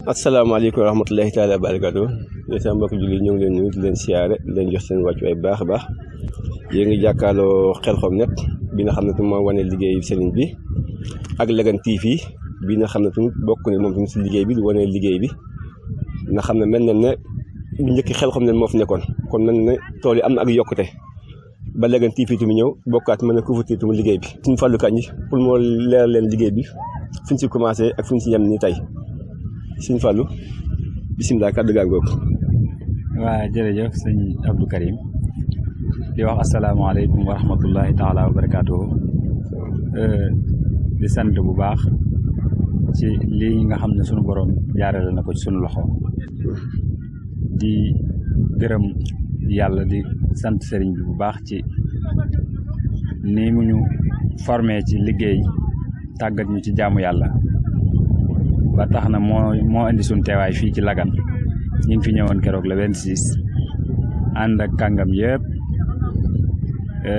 asalaamaaleykum wa rahmatulahi taala wa barakatuh sama mbokk julli ñu ngi leen nuyu di leen siyaare di leen jox seen wàccu ay baax a baax yéen ngi jàkkaarloo Xelcom Net bi nga xam ne moo wane liggéey sëriñ bi ak Lagane TV bi nga xam ne tamit bokk ne moom tamit si liggéey bi di wane liggéey bi nga xam ne mel na ne bu njëkk Xelcom Net moo fi nekkoon kon mel na ne tool yi am na ak yokkute ba Lagane TV tamit ñëw bokkaat mën a couvrir tamit liggéey bi suñu Fallou Kandji pour moo leeral leen liggéey bi fi ñu si commencé ak fi ñu si yem nii tey sëñ Fallou bisimilah kàddu gaa ngoog. waa jërëjëf sëñ Abdou Karim di wax asalaamaaleykum wa rahmatullahi taala wa barakaatuhu di sant bu baax ci lii nga xam ne sunu borom jaarale na ko ci sunu loxo di gërëm yàlla di sant sëriñ bi bu baax ci nii mu ñu formé ci liggéey tàggat ñu ci jaamu yàlla ba tax na moo indi suñu teewaay fii ci Lagane ñu ngi fi ñëwoon keroog le 26 ànd ak kàngam yëpp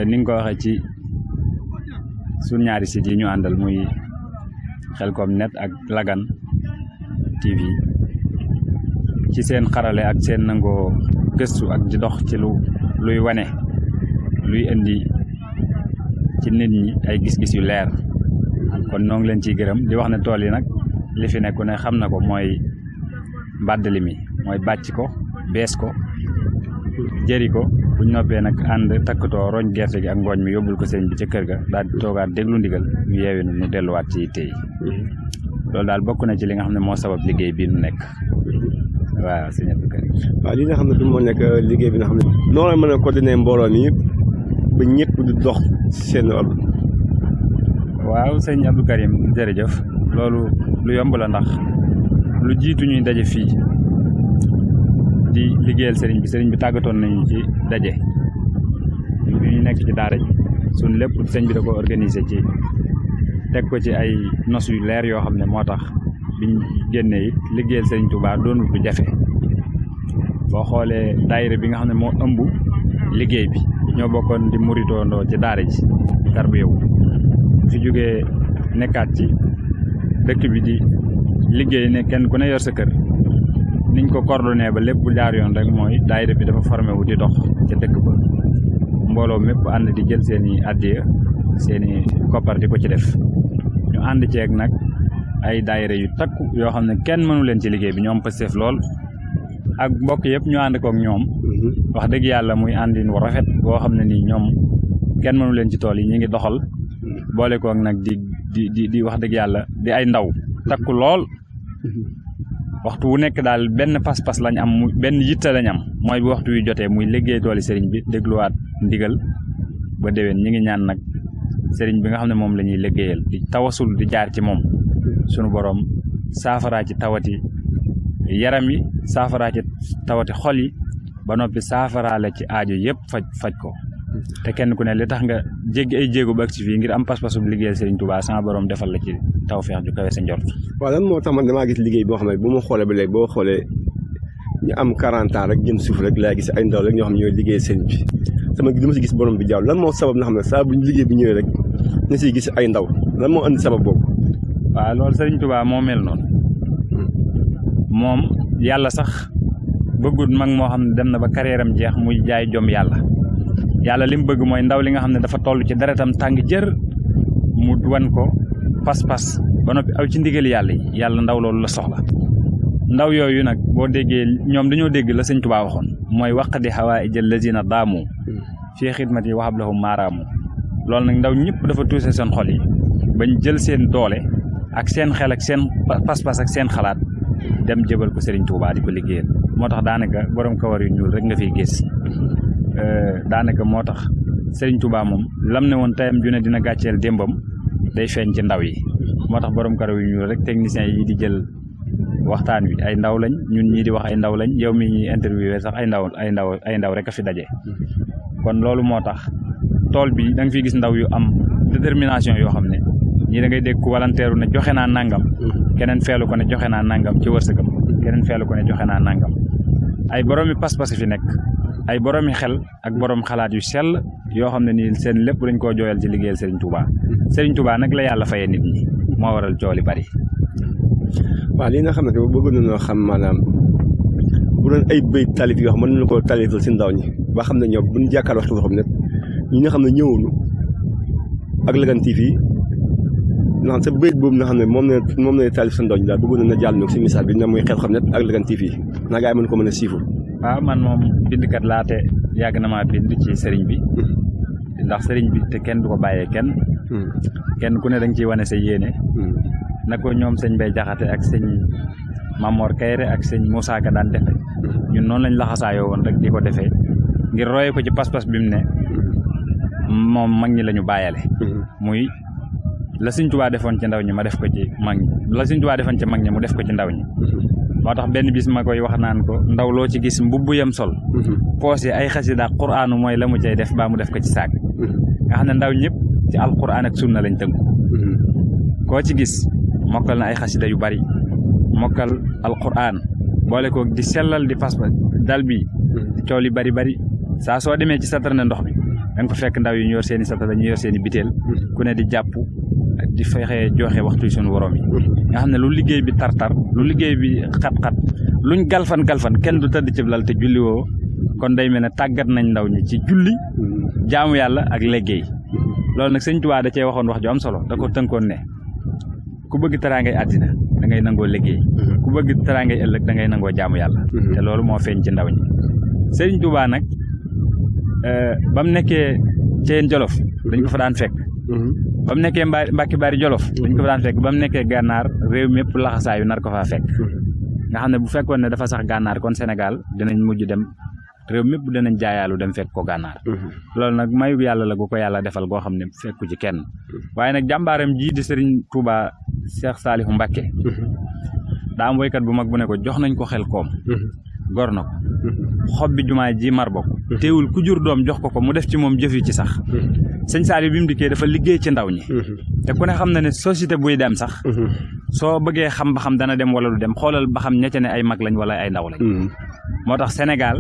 ni nga ko waxee ci suñ ñaari sites yi ñu àndal muy Xelcom Net ak Lagane TV ci seen xarale ak seen nangoo gëstu ak di dox ci luy wane luy indi ci nit ñi ay gis-gis yu leer kon noo ngi leen ciy gërëm di wax ne tool yi nag li fi nekku ne xam na ko mooy mbàddali mi mooy bàcc ko bees ko jëri ko buñ noppee nag ànd takkatoo roñ gerte gi ak ngooñ mi yóbbul ko sëñ bi ca kër ga daal di toogaat déglu ndigal ñu yeewi nu delluwaat ci tey loolu daal bokk na ci li nga xam ne moo sabab liggéey bii nu nekk waaw sëñ Abdou Karim waaw li nga xam ne du moo nekk liggéey bi nga xam ne noonu la mën a coordonner mbooloo mi ba ñëpp di dox seen wàll. waaw sëñ Abdou Karim jërëjëf loolu lu yomb la ndax lu jiitu ñuy daje fii di liggéeyal sëriñ bi tàggatoon nañu ci daje bi ñu nekk ci daara ji suñ lépp sëñ bi da ko organiser ci teg ko ci ay nos yu leer yoo xam ne moo tax biñ génnee it liggéeyal sëriñ Touba doonul du jafe boo xoolee daayira bi nga xam ne moo ëmb liggéey bi ñoo bokkoon di muritoondoo ci daara ji tarbiya wu fi jógee nekkaat ci dëkk bi di liggéey ne kenn ku ne yor sa kër niñ ko coordonné ba lépp jaar yoon rek mooy daayira bi dafa formé wu di dox ca dëkk ba mbooloo mépp ànd di jël seeni addiya seeni koppar di ko ci def ñu ànd ceeg nag ay daayira yu takku yoo xam ne kenn mënu leen ci liggéey bi ñoom Pastef lool ak mbokk yëpp ñu ànd kook ñoom wax dëgg yàlla muy àndin wu rafet boo xam ne nii ñoom kenn mënu leen ci tool yi ñu ngi doxal boole kook nag di wax dëgg yàlla di ay ndaw takku lool waxtu wu nekk daal benn pas-pas lañ am benn yitte lañ am mooy bu waxtu yu jotee muy liggéey tooli sëriñ bi dégluwaat ndigal ba déwén ñi ngi ñaan nag sëriñ bi nga xam ne moom la ñuy liggéeyal di tawasul di jaar ci moom sunu borom saafaraa ci tawati yaram yi saafaraa ci tawati xol yi ba noppi saafaraale ci aajo yëpp faj ko te kenn ku ne li tax nga jéggi ay jéego ba agsi fii ngir am pas-pasum liggéeyal Serigne Touba sama borom defal la ci tawfeex ju kawe sa njort. waaw lan moo tax man damaa gis liggéey boo xam ne bu ma xoolee ba léegi boo xoolee ñu am 40 ans rek jëm suuf rek laa gis ay ndaw rek ñoo xam ne ñooy liggéey sëriñ bi sama du ma si gis borom bi jaaw lan moo sabab na xam ne saa bu liggéey bi ñëwee rek na siy gis ay ndaw lan moo andi sabab boobu. waaw loolu Serigne Touba moo mel noonu moom yàlla sax bëggut mag moo xam ne dem na ba carrière am jeex muy jaay jom yàlla li mu bëgg mooy ndaw li nga xam ne dafa toll ci deretam tàng jër mu wan ko pas-pas ba noppi aw ci ndigal yàlla ndaw loolu la soxla ndaw yooyu nag boo déggee ñoom dañoo dégg la sëñ Tuubaa waxoon mooy waqdi hawaa'ijal lazina daamu fii xidmati wa hab lahum maaraamu loolu nag ndaw ñëpp dafa tuuse seen xol yi bañ jël seen doole ak seen xel ak seen pas-pas ak seen xalaat dem jëbal ko Serigne Touba di ko liggéeyal moo tax daanaka borom kawar yu ñuul rek nga fiy gis daanaka moo tax Serigne Touba moom lam ne woon tayam ju ne dina gàcceel démbam day feeñ ci ndaw yi moo tax borom kawar yu ñuul rek techniciens yi di jël waxtaan wi ay ndaw lañ ñun ñii di wax ay ndaw lañ yow mi ñuy interviewé sax ay ndaw rek a fi daje kon loolu moo tax tool bi da nga fiy gis ndaw yu am détermination yoo xam ne ñii da ngay dégg ku volontaire ne joxe naa nangam keneen feelu ko ne joxe naa nangam ci wërsëgam keneen feelu ko ne joxe naa nangam ay boroomi pas-pas fi nekk ay boroomi xel ak borom xalaat yu sell yoo xam ne nii seen lépp dañ koo jooyal ci liggéeyal Serigne Touba Serigne Touba nag la yàlla fayee nit ñi moo waral cooli bari waaw li nga xam ne bëgg nañoo xam maanaam bu doon ay béy talif yoo xam mën nañu ko talifal si ndaw ñi ba xam ne ñoom bu ñu jàkkaarloo waxtu xam ne ñi nga xam ne ñëwuñu ak Lagane TV ndax sa béy boobu nga xam ne moom la talif sa ndaw ñi daal bëgg nañu jàll nag si message bi na muy xel xam ne ak Lagane TV naa gaa yi mën ko mën a siiful. waaw man moom bindkat laa te yàgg na maa bind ci sëriñ bi ndax sëriñ bi te kenn du ko bàyyee kenn ku ne da nga ciy wane sa yéene na ko ñoom sëñ Mbay Jaxate ak sëñ Mamor Kayre ak sëñ Moussa Ka daan defe ñun noonu lañ laxasaayoo woon rek di ko defee ngir roye ko ci pas-pas bi mu ne moom mag ñi la ñu bàyyale muy la sëñ Tuubaa defoon ci ndaw ñi ma def ko ci mag ñi la sëñ Tuubaa defoon ci mag ñi mu def ko ci ndaw ñi moo tax benn bis ma koy wax naan ko ndaw loo ci gis mbubbu yam sol poos yi ay xasida quraanu mooy la mu cay def baa mu def ko ci saak nga xam ne ndaw ñëpp ci alquran ak sunna lañ tënku koo ci gis mokkal na ay xasida yu bari mokkal alquran boole ko di sellal di pas dal bi coow li bari saa soo demee ci satara ndox bi da nga ko fekk ndaw yi ñu yor seeni satara ñu yor seeni biteel ku ne di jàpp di fexe joxe waxtu suñu worom yi nga xam ne lu liggéey bi tartar lu liggéey bi xat-xat luñ galfan kenn du tëdd ci lal te julli woo kon day mel ne tàggat nañ ndaw ñi ci julli jaamu yàlla ak liggéey loolu nag sëñ Tuubaa da cee waxoon wax ju am solo da ko tënkoon ne ku bëgg teraangay àddina da ngay nangoo liggéey ku bëgg teraangay ëllëg da ngay nangoo jaamu yàlla te loolu moo feeñ ci ndaw ñi sëriñ Tuubaa nag ba mu nekkee Ceen Jolof dañ ko fa daan fekk ba mu nekkee Mbàkke Bari Jolof dañ ko fa daan fekk ba mu nekkee gànnaar réew mépp laxasaayu nar ko faa fekk nga xam ne bu fekkoon ne dafa sax gànnaar kon Sénégal dinañ mujj dem réew mépp dinañ jaayaalu dem fekk ko gànnaar loolu nag mayu yàlla la gu ko yàlla defal goo xam ne fekku ci kenn waaye nag jàmbaaram ji di sëriñ Touba Cheikh Saliou Mbacké daa am woykat bu mag bu ne ko jox nañ ko xel koom gor na ko xob bi jumaa ji mar bokk teewul ku jur doom jox ko mu def ci moom jëf yi ci sax sëñ Saliou bi mu dikkee dafa liggéey ci ndaw ñi te ku ne xam na ne société buy dem sax soo bëggee xam ba xam dana dem wala du dem xoolal ba xam ñecce ne ay mag lañ wala ay ndaw lañ moo tax Sénégal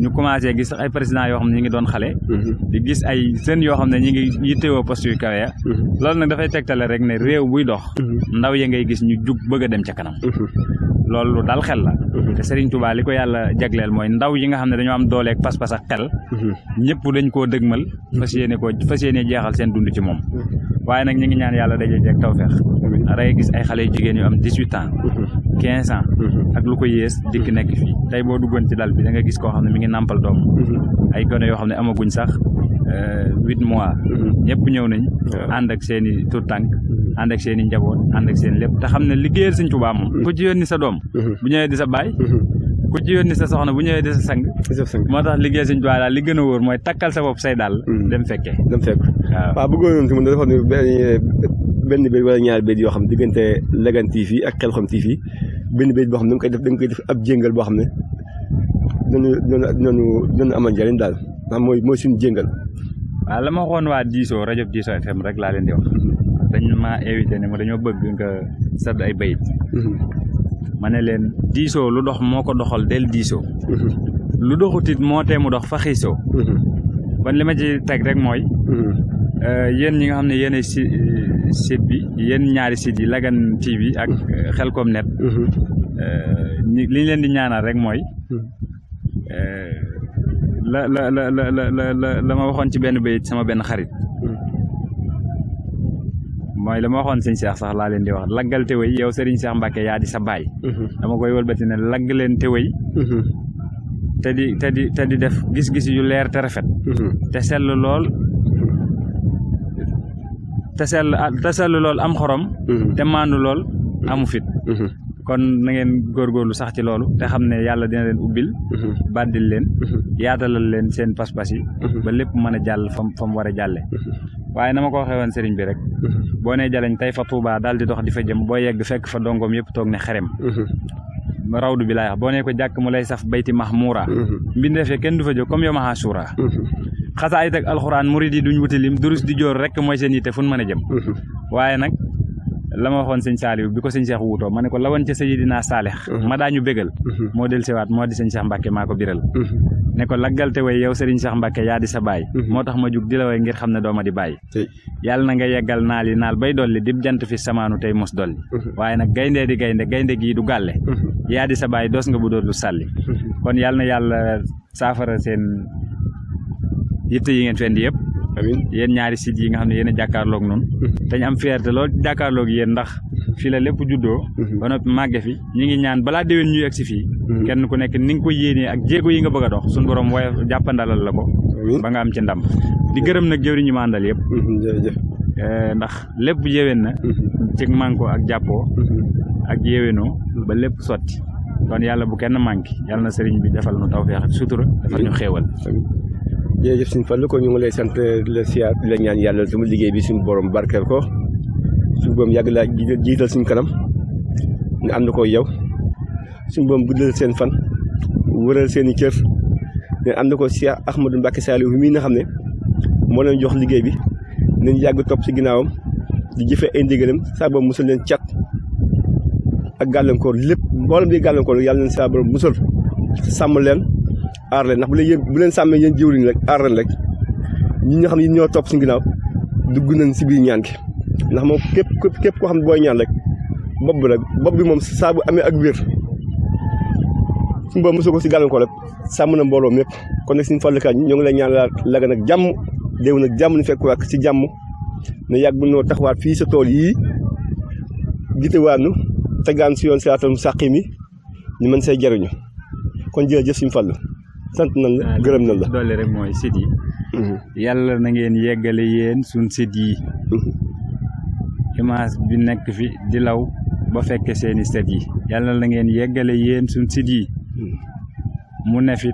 ñu commencé gis ay président yoo xam ne ñi ngi doon xale di gis ay jeunes yoo xam ne ñi ngi yittewoo poste yu kawe loolu nag dafay tegtale rek ne réew buy dox ndaw ya ngay gis ñu jug bëgg a dem ca kanam loolu dal xel la te Serigne Touba li ko yàlla jagleel mooy ndaw yi nga xam ne dañoo am dooleeg pas-pas ak xel ñëpp dañ koo dëgmal fas yéene jeexal seen dund ci moom waaye nag ñi ngi ñaan yàlla daje jeeg tawfeex day gis ay xale yu jigéen yu am 18 ans 15 ans ak lu ko yées dikk nekk fii tey boo duggoon ci dal bi da nga gis koo xam ne mi ngi nàmpal doom ay gone yoo xam ne amaguñ sax 8 mois ñëpp ñëw nañ ànd ak seen i tur tànk ànd ak seen i njaboot ànd ak seen lépp te xam ne liggéeyal Sëñ Tuubaa moom ku ci yónni sa doom bu ñëwee di sa baay ku ci yónni sa soxna bu ñëwee di sa sang moo tax liggéeyal Sëñ Tuubaa daal li gën a wóor mooy takkal sa bopp say daal dem fekkee waaw bëggoon si mun dafa ne benn béy wala ñaari béy yoo xam ne diggante Lagane TV ak Xelcom TV benn béy boo xam ne da nga koy def ab jéngal boo xam ne dinañu amal njëriñ daal ndax mooy suñu jéngal. waaw la ma waxoon waa Diso rajo Diso FM rek laa leen di wax dañ maa invité ne ma dañoo bëgg nga sadd ay bayit ma ne leen diisoo lu dox moo ko doxal del diisoo lu doxutit moo tee mu dox fa xiisoo ban li ma ci teg rek mooy yéen ñi nga xam ne yéen site bi yéen ñaari site yi Lagane TV ak Xelcom net li ñu leen di ñaanal rek mooy la ma waxoon ci benn bayit sama benn xarit mooy la ma waxoon sëñ Cheikh sax laa leen di wax laggal te wéy yow Serigne Cheikh Mbacké yaa di sa baay dama koy wëlbati ne lagg leen te wéy te di def gis-gis yu leer te rafet te sell lool te sell lool am xorom te maandu lool amu fit kon na ngeen góorgóorlu sax ci loolu te xam ne yàlla dina leen ubbil bàddil leen yaatalal leen seen pas-pas yi ba lépp mën a jàll fa mu war a jàlle waaye na ma ko waxee woon sëriñ bi rek boo nee jaleñ tey fa Tuubaa daal di dox di fa jëm boo yegg fekk fa dongoom yëpp toog ne xerem rawdu bi laay wax boo nee ko jàkk mu lay saf bayti mahmuura mbindeefee kenn du fa jóg comme yow ma suura xasaayit ak alxuraan murid yi duñ wuti lim durus di joor rek mooy seen yitte fu ñu mën a jëm waaye nag la ma waxoon sëñ Saliou bi ko sëñ Cheikh wuutoo ma ne ko lawan ca Seydina Saalix ma daañu bégal moo del siwaat moo di sëñ Cheikh Mbacke maa ko biral ne ko laggalte way yow Serigne Cheikh Mbacke yaa di sa baay moo tax ma jug di la way ngir xam ne dooma di bàyyi yàlla na nga yeggal naal yi naal bay dolli dib jant fi samaanu tey mos dolli waaye nag gayndee di gaynde gii du gàlle yaa di sa baay doos nga bu doon lu sàlli kon yàlla na yàlla saafara seen yitte yi ngeen fendi yëpp amiin yéen ñaari sites yi nga xam ne yéen a jàkkaarloog noonu te ñu am fierté lool jàkkaarloog yéen ndax fii la lépp juddoo ba noppi màgge fi ñu ngi ñaan balaa déwén ñuy egsi fii kenn ku nekk ni nga ko yéenee ak jéego yi nga bëgg a dox suñu borom waaye jàppandalal la ko ba nga am ci ndam di gërëm nag jëwriñ ñu ma àndal yëpp jërëjëf ndax lépp yéwén na ci manko ak jàppoo ak yéwénoo ba lépp sotti kon yàlla bu kenn manqué yàlla na sëriñ bi defal nu tawfeex ak sutura defal ñu xéewal jërëjëf suñu Fallu ko ñu ngi lay sant di la siyaar di la ñaan yàlla sama liggéey bi suñu borom barkeel ko suñu borom yàgg laa jiital suñu kanam nga ànd ko yow suñu borom guddal seen fan wëral seen i cër nga ànd ko Cheikh Ahmadou Mbacké Saliou mii nga xam ne moo leen jox liggéey bi nañ yàgg topp si ginnaawam di jëfee ay ndigalam saa borom musal leen cat ak gàllankoor lépp mboolem di gàllankoor yàlla leen saa borom musal sàmm leen aar leen ndax bu leen sàmmee yéen jiwriñ rek aar leen rek ñi nga xam ne ñoo topp si ginnaaw dugg nañ si biir ñaan gi ndax moom képp koo xam ne booy ñaan rek bopp bi moom saa bu amee ak wér suñu boobu mosoo ko si gàllankoor rek sàmm na mbooloo mépp kon nag suñu fallukaay ñoo ngi lay ñaan laga nag jàmm déew nag jàmm ni fekk waat si jàmm ne yàgg bu noo taxawaat fii sa tool yii gitewaanu tegaan si yoon siraatal mustaqiim mi ñu mën say jariñu kon jërëjëf suñu Fallu sant nañ la gërëm nañ la doole rek mooy site yi yàlla na ngeen yeggale yéen suñ site yi image bi nekk fi di law ba fekke seeni site yi yàlla na ngeen yeggale yéen suñ site yi mu ne fi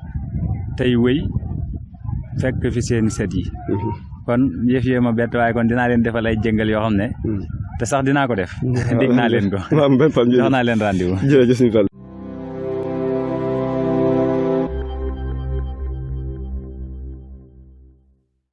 tey wéy fekk fi seeni site yi kon yëf yee ma bett waaye kon dinaa leen defal ay jëngal yoo xam ne te sax dinaa ko def dégg naa leen ko jox naa leen rendez-vous jërëjëf suñu Fallu